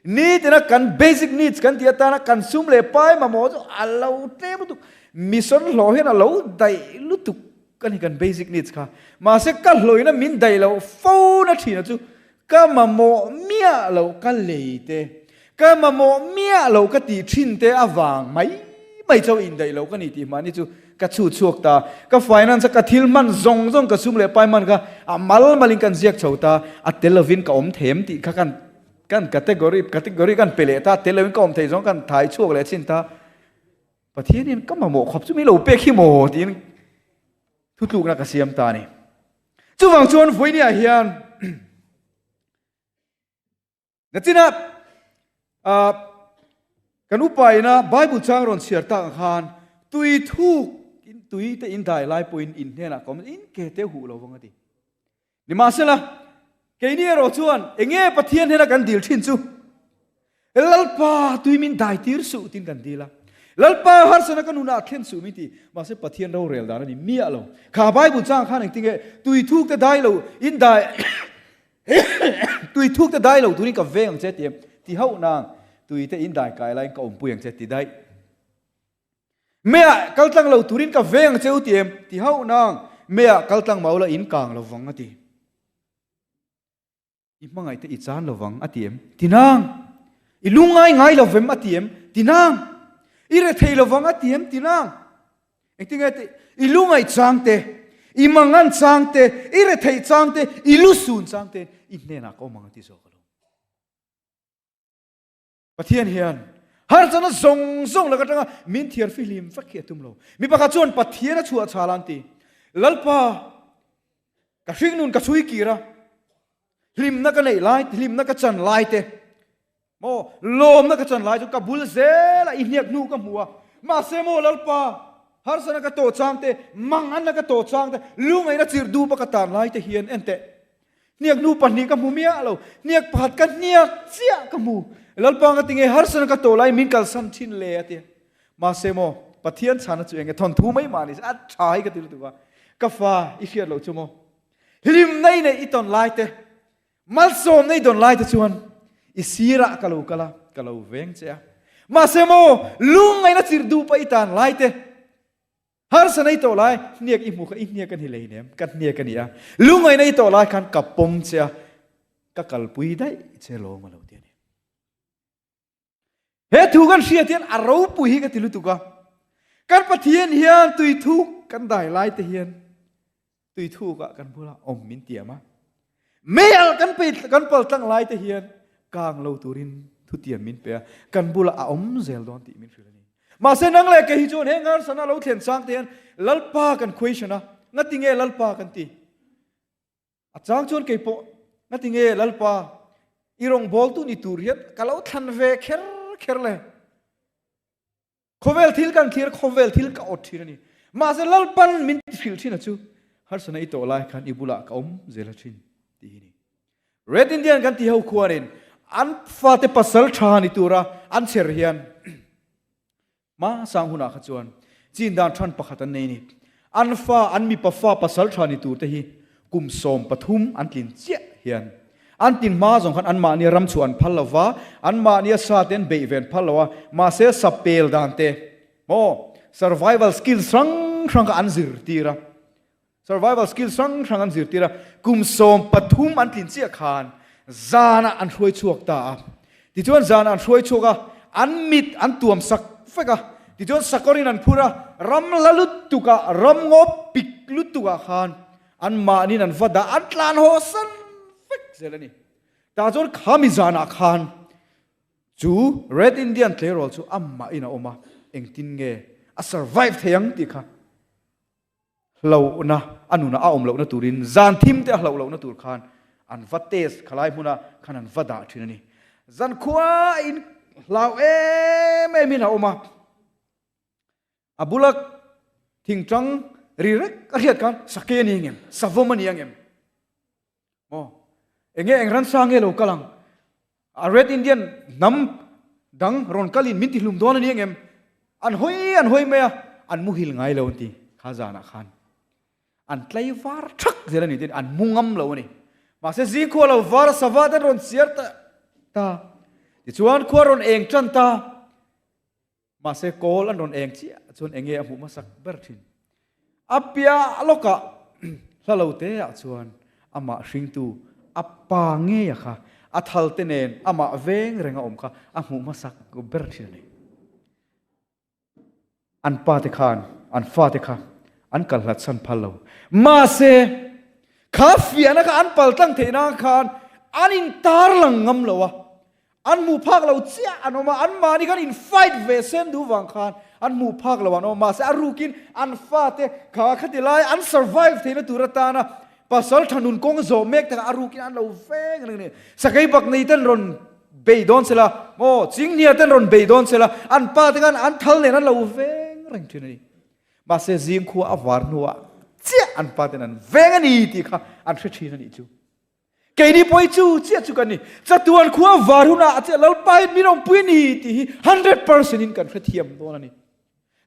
Nitina kan basic needs kan tih atana kan sum leh pai mamawh chu a lo tlem lutuk. Mission hlawh hian a lo daih lutuk ka ni kan basic needs kha. Mahse ka hlawina min daih loh fo na thina chu ka mamawh miah loh ka lei te, ka mamawh miah loh ka tih thin te avang mai mai chauh indaih loh ka ni tih mahni chu ka chhut chhuak ta. Ka finance a ka thil hman zawng zawng ka sum leh pai hman kha a mal malin kan ziak chho ta, a tel lovin ka awm them tih kha kan kan category category kan pe leh ta, a tel lovin ka awm thei zawng kan thai chhuak leh chin ta. Pathianin ka mamawh khawp chu min lo pek hi maw tiin thutlukna ka siam ta a ni. Chuvang chuan vawinia hian nachina kan upa ina Bible chang rawn chhiar tak ang khan tui thuk in tui te in dai lai pawhin in hnenah ka awm in ke te huh lo vang a ti. Nimahsela, keini erawh chuan enge Pathian hnena kan dil thin chu? Lalpa, tui min dai tir suh tiin kan dil a. Lalpa, harsana ka nunah thlen suh min ti. Mahse, Pathian rorel dan a ni miah lo. Kha Bible chang khan engtinge tui thuk te dai lo in dai tui thuk te dai lo turin ka veng ang che ti em? Ti hauh nang, tui te in dai kai laiin ka awmpui ang che ti daih. Meiah kal tlang lo turin ka veng ang che u ti em? Ti hauh nang, Meiah kal tlang mau la in kang lo vang a ti. I hmangaih te i chan lo vang a ti em? Ti nang. I lungngai ngai lo vem a ti em? Ti nang. I rethei lo vang a ti em? Ti nang. Engtinge ti? I lungaih chang te, i mangan chang te, i retheih chang te, i lusun chang te i hnenah ka awm ang a ti zawk alawm. Pathian hian harsatna zawng zawng lak atanga min thiar fihlim vek hi a tum lo. Mi pakhat chuan Pathian a chhuah chhal a an ti. Lalpa, ka hringnun ka chhui kir a, hlimna ka neih lai, hlimna ka chan lai te, maw, lawmna ka chan lai chu ka bul zel a, i hniak hnu ka hmu a. Mahse maw Lalpa, harsatna ka tawh chang te, manganna ka tawh chang te, lungaihna chirh dup a ka tan lai te hian enteh. Hniak nu pahnih ka hmu miah lo, hniak pakhat ka hniak chiah ka hmu. Lalpa ka ti nge harsana ka tawh lai min kalsan thin le a ti. Mahse maw, Pathian chhana chu eng nge thawnthu mai mah ni se, a tha hi ka ti lutuk a. Ka fa i hriat loh chu maw, hlimna i neih i tawn lai te, malsawmna i dawn lai te chuan i sirah ka lo kal a, ka lo veng che a. Mahse maw, lungngaihna chirh duh pah i tan lai te, Harsa nei tawh lai, hniak i hmu kha i hniak a ni lei nem, ka hniak a ni a. Lungngaih nei tawh lai khan ka pawm che a, ka kalpui daih che lawm a lo ti a ni. He thu kan hriat hian a ropui hi ka ti lutuk a. Kan Pathian hian tui thuk kan dai lai te hian tui thukah kan bulah awm min tiam a. Meialh kan pe kan pal tlang lai te hian kang lo turin thutiam min pe a, kan bulah a awm zel dawn tih min hrilh a ni. Mahse nang leh kei hi chuan heng harsana lo thlen chang te hian Lalpa kan question a, ngati nge Lalpa kan ti? A chang chuan kei pawh ngati nge Lalpa i rawngbawltu ni tur hian ka lo thlan ve kher kher le? Khawvel thil kan thlir, khawvel thil ka awt thin a ni. Mahse Lalpan min hrilh thin a chu, harsana i tawh lai khan i bulah ka awm zel a thin tih hi ni. Red Indian kan ti ho khuanin an fate pasal tha ni tura an chher hian hma sang hunah kha chuan chin dan than pakhat an nei a ni. An fa, an mipa fa pasal tha ni tur te hi kum 13 an tlin chiah hian an tin hma zawng khan anmahnia ram chhuah an phal lo va, anmahnia sa te an beih ve an phal lo a, mahse sa pel dan te maw survival skills hrang hrang kha an zirtir a, survival skills hrang hrang an zirtir a, kum 13 an tlin chiah khan zanah an hruai chhuak ta a, tichuan zanah an hruai chhuak a, an mit an tuam sak vek a, tichuan sakawrin an phur a. ram la lutukah, ram ngaw pik lutukah khan an mahniin an va dah, an tlan haw san vek zel a ni. Tah chuan khami zanah khan chu Red Indian tleirawl chu amahin a awm a, engtin nge a survive thei ang tih kha hlauhna a nunah a awm lohna turin zan thim te a hlauh lohna tur khan an va test khalai hmuna khan an va dah thin a ni. Zan khua in hlau em em in a awm a, a bula thingtang ri rek a hriat khan sake a ni ang em, savawm a ni ang em? Aw, enge eng ransa nge lo kal ang? A Red Indian hnam dang rawn kalin min tihlum dawn a ni angem? An hawi an hawi mai a, an muhil ngai lo an ti kha zanah khan. An tlai var thak zel a ni tiin an mu ngam lo a ni. Mahse zing khua lo var a sava ten rawn chiar ta ta. Tichuan khua rawn eng tan ta. Mahse kawl an rawn eng chiah chuan enge a hmuh hmasak ber thin. A piah lawkah hla lo te ah chuan amah hringtu a pa ngei a kha a thal te nen amah veng reng a awm kha a hmuh hmasak ber thin a ni. An pa te khan an fa te kha an kal hlat chhan phal lo. Mahse kha fiahna kha an pal tlang theih nan khan an intar lang ngam lo a. An hmuh phak lo chiah an awm a, an mahni khan in fight ve sen duh vang khan an hmuh phak lo an awm a, mahse a rukin an fate kha khati lai an survive theihna tur atana pasal tha nun kawng zawh mek te kha a rukin an lo veng reng a ni. Sakei bak nei ten rawn bei dawn se la, maw chinghnia ten rawn bei dawn se la, an pa te khan an thal nen an lo veng reng thin a ni. Mahse zing khua a var hnuah chiah an pa ten an veng a ni tih kha an hre thin a nih chu. Keini pawh hi chu chiah chu kan ni. Chatuan khua var hunah a chiah Lalpa hian min awmpui a ni tih hi 100% in kan hrethiam dawn a ni.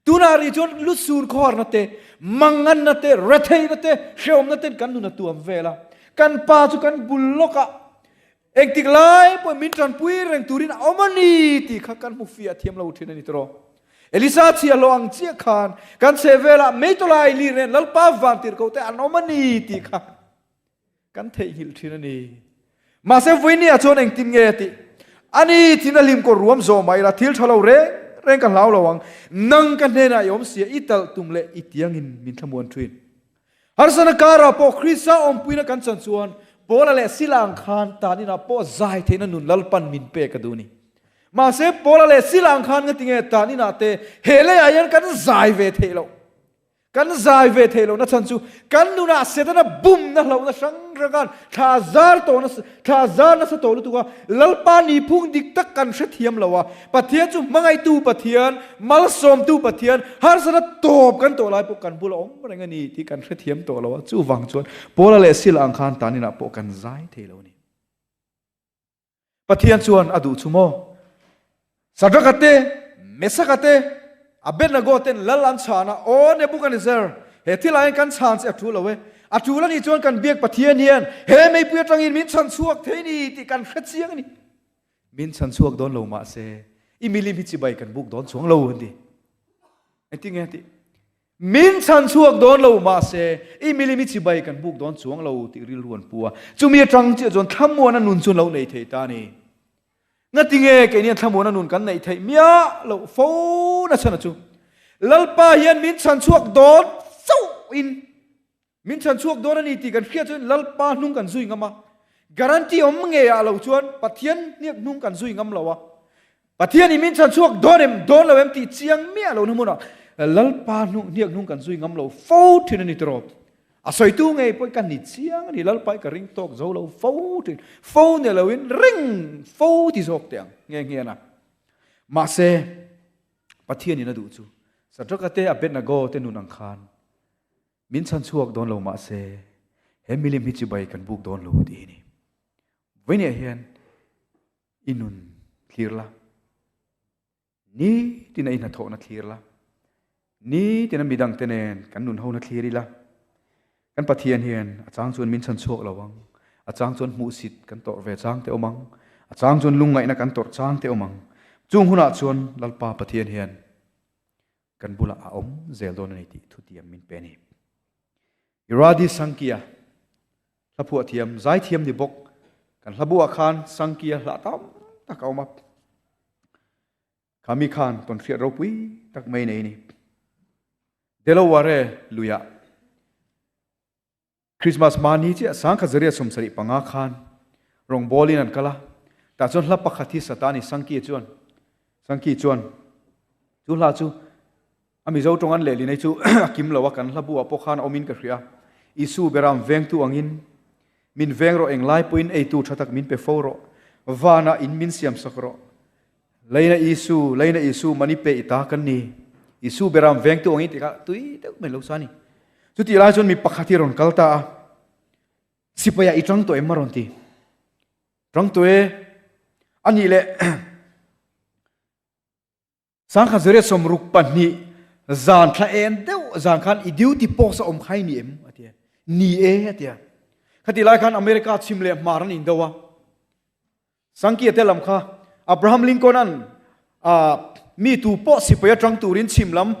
Tunah rih chuan lusur khawharna te, manganna te, retheihna te, hrehawmna ten kan nun a tuam vel a. Kan pa chu kan bul lawkah engtik lai pawhin min tanpui reng turin a awm a ni tih kha kan hmu fiah thiam lo thin a ni tawh. Elisa chhiahhlawh ang chiah khan kan chhehvelah meitawlai lir nen Lalpa vantirhkoh te an awm a ni tih kha Kan theihnghilh thin a ni. Mahse Vuinia chuan engtin nge a tih? Ani thin a hlim kawr ruam zawh mah ila thil tha lo reng reng ka hlau lo ang. Nang ka hnenah i awm sia i talh tum leh i tiangin min thlamuan thin. Harsana karah pawh Krista awmpuina kan chan chuan Paula leh Sila ang khan tan inah pawh zai theihna nun Lalpan min pek a duh ni. Mahse Paula leh Sila ang khan ngatinge tan inah te he leiah hian kan zai ve theih loh? Kan zai ve thei lohna chhan chu kan nunah Setana bumna hlauhna hrang hrang khan thla zar tawh nasa, thla zar nasa tawh lutuk a, Lalpa nihphung dik tak kan hrethiam lo a, Pathian chu hmangaihtu Pathian, malsawmtu Pathian, harsatna tawp kan tawh lai pawh kan bula awm reng a ni tih kan hrethiam tawh lo a, chuvang chuan Paula leh Sila ang khan taninah pawh kan zai thei lo a ni. Pathian chuan a duh chu maw? Sadraka te, Mesaka te, Abednego ten lal an chhan a, Aw Nebuchadnezzar, he thilah hian kan chhan che a tul lo e. A tul a nih chuan kan biak Pathian hian he meipui atangin min chhan chhuak thei ni tih kan hre chiang a ni. Min chhan chhuak dawn lo mahse, i milim hi chibai kan buk dawn chuang lo an ti. Engtin nge a tih? Min chhan chhuak dawn lo mahse i milim i chibai kan buk dawn chuang lo tih rilru an pu a, chumi atang chiah chuan thlamuana nun chu an lo nei thei ta a ni. Ngatinge keini an thlamuana nun kan neih theih miah loh fo na chhan a chu Lalpa hian min chhan chhuak dawn chauhin min chhan chhuak dawn a ni tih kan hriat chuan Lalpa hnung kan zui ngam a, guarantee awm ngei ah lo chuan Pathian hniak hnung kan zui ngam lo a. Pathian in min chhan chhuak dawn em, dawn lo em tih chiang miah lo na hmunah Lalpa hnung hniak hnung kan zui ngam lo fo thin a ni tiraw. A sawitu ngei pawh ka ni chiang a ni, Lalpa i ka ring tawk zo lo fo thin, fo ni lo in ring fo ti zawk teh ang nghe nghe na. Mahse Pathian in a duh chu Sadraka te Abednego te nun ang khan min chhan chhuak dawn lo mahse he milim hi chibai kan buk dawn lo tih hi ni. Vawinia hian I nun thlir la, nitin a i hnathawhna thlir la, nitin a midangte nen kan nun hona thlir ila, kan Pathian hian a chang chuan min chhan chhuak lo ang, a chang chuan hmuhsit kan tawrh ve chang te awm ang, a chang chuan lungngaihna kan tawrh chang te awm ang. Chung hunah chuan Lalpa Pathian hian kan bulah a awm zel dawn a ni tih thutiam min pe a ni. Iradi Sangkia, hla phuah thiam, zai thiam ni bawk, kan hla buah khan Sangkia hla tam tak a awm a. Kha mi khan tawnhriat ropui tak mai nei a ni. Delaware luiah Christmas hma ni chiah 1975 khan rawngbawlin an kal a, tah chuan hla pakhat hi Satani Sankey chuan Sankey chuan chu hla chu a Mizo tawng an lehlin ei chu a kim lo a, kan hla buah pawh khan a awmin ka hria. Isu beram vengtu angin min veng rawh englai pawhin eitu tha tak min pe fo rawh, vanah in min siam sak rawh. Leina Isu, Leina Isu, mani pe i ta kan ni. Isu beram vengtu angin tih kha tui deuh mai lo sa ni. Chutih lai chuan mi pakhat hi a rawn kal ta a, Sipai ah i tang tawh em a rawn ti. Tang tawh e, a nih leh 1962 zan thla en deuh zan khan i duty post a awm kha i ni em a ti a. Ni e a ti a. Khatih lai khan America chhim leh hmar an indo a. Sangkia te lam kha Abraham Lincoln-a'n mi tu pawh sipai atang turin chhim lam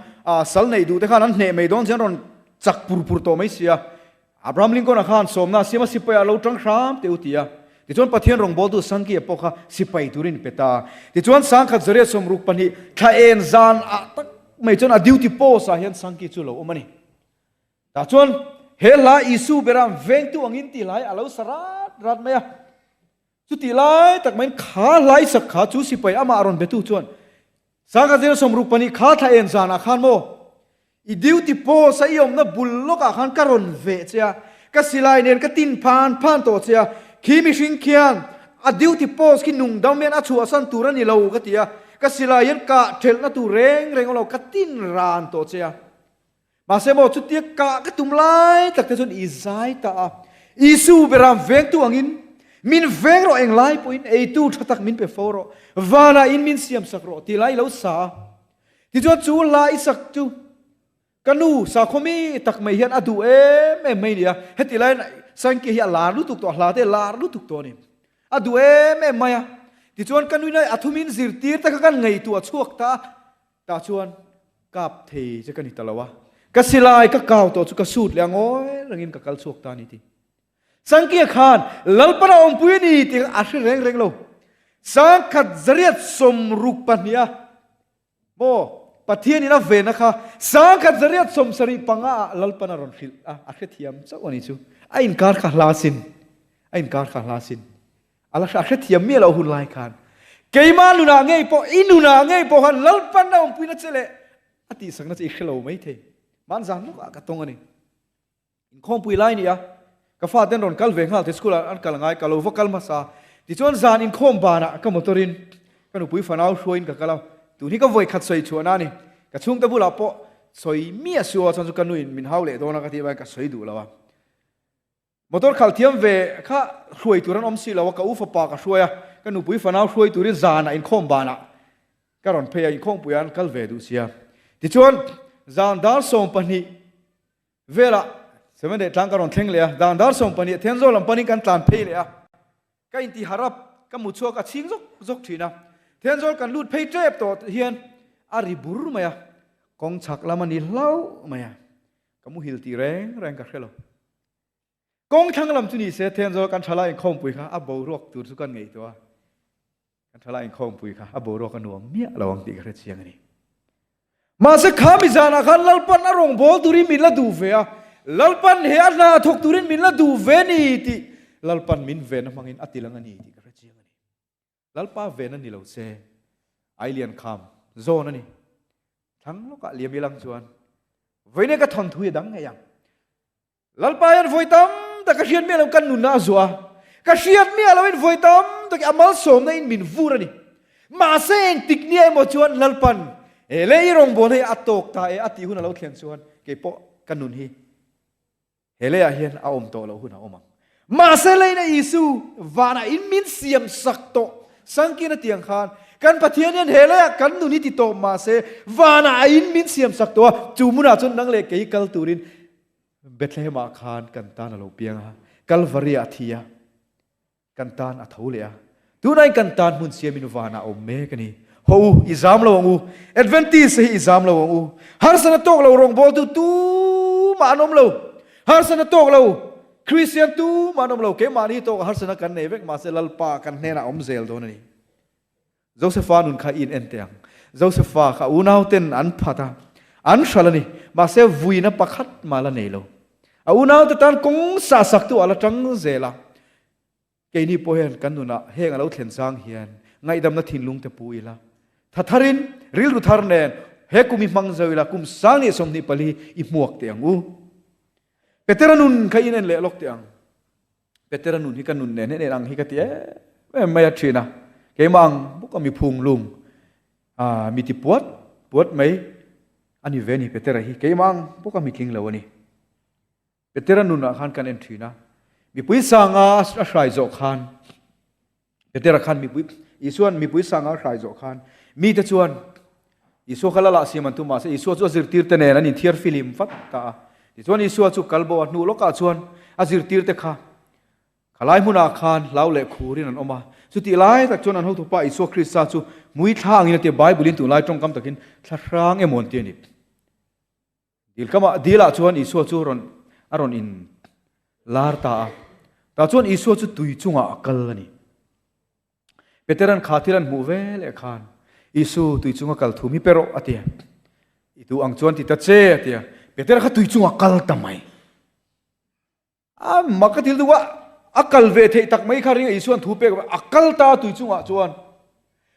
sal neih duh te khan an hneh mai dawn chian rawn chak pur pur tawh mai sia. Abraham Lincoln-a khan sawmna siama sipai ah lo tang hram teh u ti a. Tichuan Pathian rawngbawltu Sangkia pawh kha sipai turin pe ta. Tichuan 1962 thla en zan ah tak mai chuan a duty post ah hian Sangki chu lo awm a ni. Tah chuan he hla Isu beram vengtu angin tih lai a lo sa rat rat mai a. Chutih lai tak maiin kha hlaisak kha chu sipai amah rawn betu chuan 1962 kha thla en zanah khan maw i duty post a i awmna bul lawkah khan ka rawn veh che a, ka silai nen ka tin phan phan tawh che a, khi mihring khian a duty post khi nungdam hian a chhuahsan tur a ni lo ka ti a, ka silai hian kah thelhna tur reng reng awm lo ka tin ran tawh che a. Mahse maw chutia kah ka tum lai tak te chuan i zai ta a, Isu beram vengtu angin min veng rawh englai pawhin eitu tha tak min pe fo rawh, vanah in min siam sak rawh tih lai i lo sa a. Tichuan chu hla i sak chu ka nu sakhaw mi tak mai hian a duh em em mai nia, heti laiin Sankey hi a lar lutuk tawh, a hla te a lar lutuk tawh a ni. A duh em em mai a. Tichuan ka nuin a thumin zirtir te kha kan ngaihtuah chhuak ta a, Tah chuan kap thei che ka ni ta lo a, ka silai ka kau tawh chu ka sut leh a ngawi rengin ka kal chhuak ta a ni ti. Sangkia khan Lalpana awmpui a ni tih a hre reng reng lo. 1962 a maw Pathian in a vena kha 1975 ah Lalpana rawn hrilh a, a hrethiam chauh a ni chu. A inkar kha hla sin, a inkar kha hla sin. A la a hrethiam miah loh hun lai khan keimah nunah ngei pawh i nunah ngei pawh khan Lalpan a awmpuina che leh a tihsakna che i hre lo mai thei. Mahni zan lawkah ka tawng a ni. Inkhawmpui lai ni a, ka faten rawn kal ve nghal te school ah an kal ngai ka lo va kal hmasa. Tichuan zan inkhawm banah ka motor in ka nupui fanau hruaiin ka kal a, tun hi ka vawi khat sawi chhuahna a ni. Ka chhungte bulah pawh sawi miah suh a, chuan chu ka nuin min hau leh dawn a ka tih avangin ka sawi duh lo a. Motor khalh thiam ve kha hruai tur an awm si lo a, ka u fapa ka hruai a, ka nupui fanau hruai turin zanah inkhawm banah ka rawn phei a, inkhawmpui ah an kal ve duh sia. Tichuan zan dar 12 velah Seven Day tlang ka rawn thleng leh a, zan dar 12 Thenzawl lam panin kan tlan phei leh a, ka inti harap, ka mu chhuak a chhing zawk zawk thin a, Thenzawl kan lut phei tep tawh hian a ri bur mai a, kawng chhak lam a ni hlauh mai a, ka muhil tih reng reng ka hre lo. Kawng thlang lam chu ni se Thenzawl kan thalai inkhawmpui kha a boruak tur chu kan ngaihtuah a, kan thalai inkhawmpui kha a boruak a nuam miah lo ang tih ka hre chiang a ni. Mahse kha mi zanah khan Lalpan a rawngbâwl turin min la duh ve a, Lalpan he a hna thawk turin min la duh ve ni tih Lalpan min venna hmangin a tilang a ni tih ka hre chiang a ni. Lalpa ven a ni lo se, Ailian kham zawn a ni. Thlang lawkah liam ilang chuan vawiin ka thawnthu hi a dang ngei ang. Lalpa hian vawi tam tak ka hriat miah lo kan nunna a zuah a, ka hriat miah loin vawi tam tak a malsawmna in min vur a ni. Mahse engtik nia emaw chuan Lalpan he lei rawngbâwl hei a tawk ta e a tih hun a lo thlen chuan keipawh ka nun hi he leiah hian a awm tawh loh hun a awm ang. Mahse leina Isu vanah in min siam sak tawh sangkin a tiang khan kan Pathian hian he leiah kan nun hi ti tawh mahse vanah a in min siam sak tawh a, chu hmunah chuan nang leh kei kal turin Bethlehem ah khan kan tan a lo piang a, Kalvari ah a thi a, kan tan a tho leh a. Tunah in kan tan hmun siamin vanah a awm mek a ni. Haw u, i zam lo ang u. Adventist hi i zam lo ang u. Harsana tawk lo rawngbawltu tumah an awm lo. Harsana tawk lo Kristian tumah an awm lo. Keimahni tawkah harsana kan nei vek mahse Lalpa kan hnenah a awm zel dawn a ni. Josefa nun kha i in en teh ang. Josefa kha unauten an phat a, an hral a ni. Mahse vuina pakhat mah la nei lo. A unaute tan kawng sah saktu a la tang zel a. Keini pawh hian kan nunah heng a lo thlen chang hian ngaihdamna thinlung te pu ila, tha tharin rilru thar nen he kum i hmang zo ila, kum 2024 i hmuak teh ang u. Petera nun kha in en leh lawk teh ang. Petera nun hi ka nun nen en ang hi ka ti em em mai a thin a. Keimah ang bawk a mi phung lung, a mi ti puat puat mai a ni ve a ni Petera hi. Keimah ang bawk a mi tling lo a ni. Petera nunah khan kan en thin a, mipui sanga a hrai zawh khan, Petera khan mipui, Isua'n mipui sanga a hrai zawh khan, mite chuan Isua kha lala siam an tum mahse Isua chu a zirtirte nen an inthiar filim vat ta a. Tichuan Isua chu kal bo a hnu lawkah chuan a zirtirte kha khalai hmunah khan hlau leh khurin an awm a. Chutih lai tak chuan an hotupa Isua Krista chu mui thla angin a ti a, Bible-in tunlai tawngkam takin thla hrang emaw an ti a ni. Dil kamah dilah chuan Isua chu rawn a rawn in lar ta a. Tah chuan Isua chu tui chungah a kal a ni. Peteran kha thil an hmuh ve leh khan, Isu, tui chunga kal thum hi pe rawh, a ti a. I duh ang chuan ti ta che, a ti a. Petera kha tui chungah kal ta mai. A mak ka thil duh a, a kal ve theih tak mai kha ring a Isua'n thu pek a kal ta a tui chungah chuan.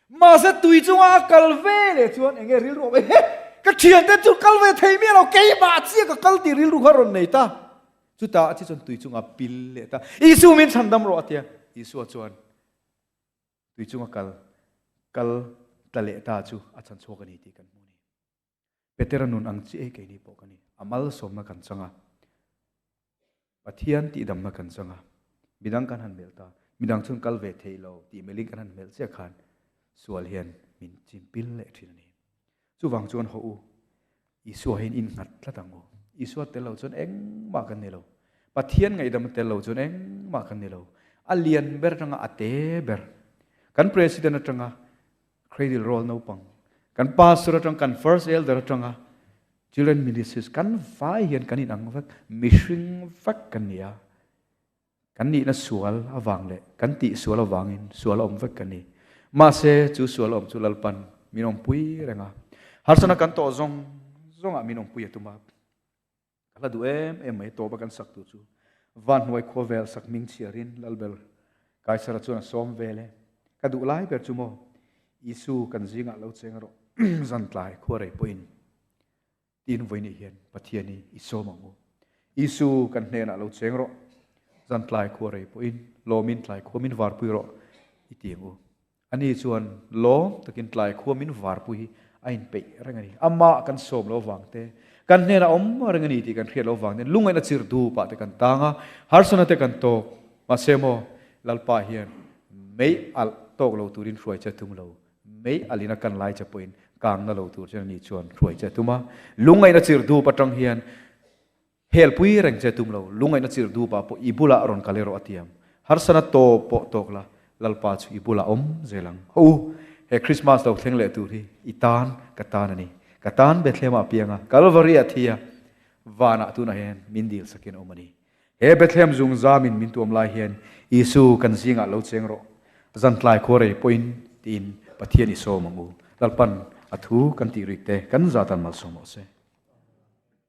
Mahse tui chunga a kal ve leh chuan enge rilru awm ehe ka thiante chu kal ve thei miah lo keimah chiah ka kal tih rilru kha rawn nei ta. Chutah a chi chuan tui chunga pil leh ta. Isu min chhandam rawh a tia. Isua chuan tui chunga kal kal tla leh ta chu a chhan chhuak a ni tih kan hmu a ni. Petera nun ang chiah hi keini pawh ka ni. A malsawmna kan chang a, Pathian tihdamna kan chang a, midang kan han melh ta, midang chuan kal ve thei lo tih melhin kan han melh chiah khan sual hian min chimpil leh thin a ni. Chuvang chuan haw u, Isua hian innghat tlat ang u. Isua tel lo chuan engmah kan ni lo. Pathian ngaihdam tel lo chuan engmah kan ni lo. A lian ber atanga a te ber. Kan President atanga Cradle roll naupang kan pastor atang kan first elder atanga children ministries kan vai hian kan in ang vek mihring vek kan ni a kan nihna sual avang leh kan tih sual avangin sual a awm vek kan ni mahse chu sual awm chu Lalpan min awmpui reng a harsana kan tawh zawng zawngah min awmpui a tum a Ka hla duh em em mai tawp a kan sak tur chu van hnuai khua vel sak hming chhiarin Lalber Kaisara chuan a sawm vel e. Ka duh lai ber chu maw Isu kan zingah lo cheng rawh zan tlai khua rei pawhin tiin vawinih hian Pathian hi i sawm ang u. Isu kan hnenah lo cheng rawh zan tlai khua rei pawhin lawmin tlai khua min varpui rawh i ti ang u. Ani chuan lawm takin tlai khua min varpui hi a inpeih reng a ni. Amah kan sawm lo vang te, kan hnenah awm reng a ni tih kan hriat lo vang ten lungaihna chir dup ah te kan tang a, harsana te kan tawk. Mahse maw, Lalpa hian mei alh tawk lo turin hruai che tum lo, mei alhin a kan lai che pawhin kangna lo tur chuan ani chuan hruai che tum a. Lungaihna chir dup atang hian Helpui reng che tum lo, lungaihna chirh dup ah pawh i bulah rawn kal erawh a tiam. Harsana tawp pawh tawk la, Lalpa chu i bulah awm zel ang. Ho u, he Krismas lo thleng leh tur hi i tan, ka tan a ni. Ka tan Bethlehem ah piang a, Kalvari ah thi a, vanah tunah hian min dil sakin a awm a ni. He Bethlehem zung zamin min tuam lai hian Isu kan zingah lo cheng rawh. Zan tlai khua rei pawhin tiin Pathian i sawm ang u. Lalpan a thu kan tih rik te kan zatan malsawm rawh se.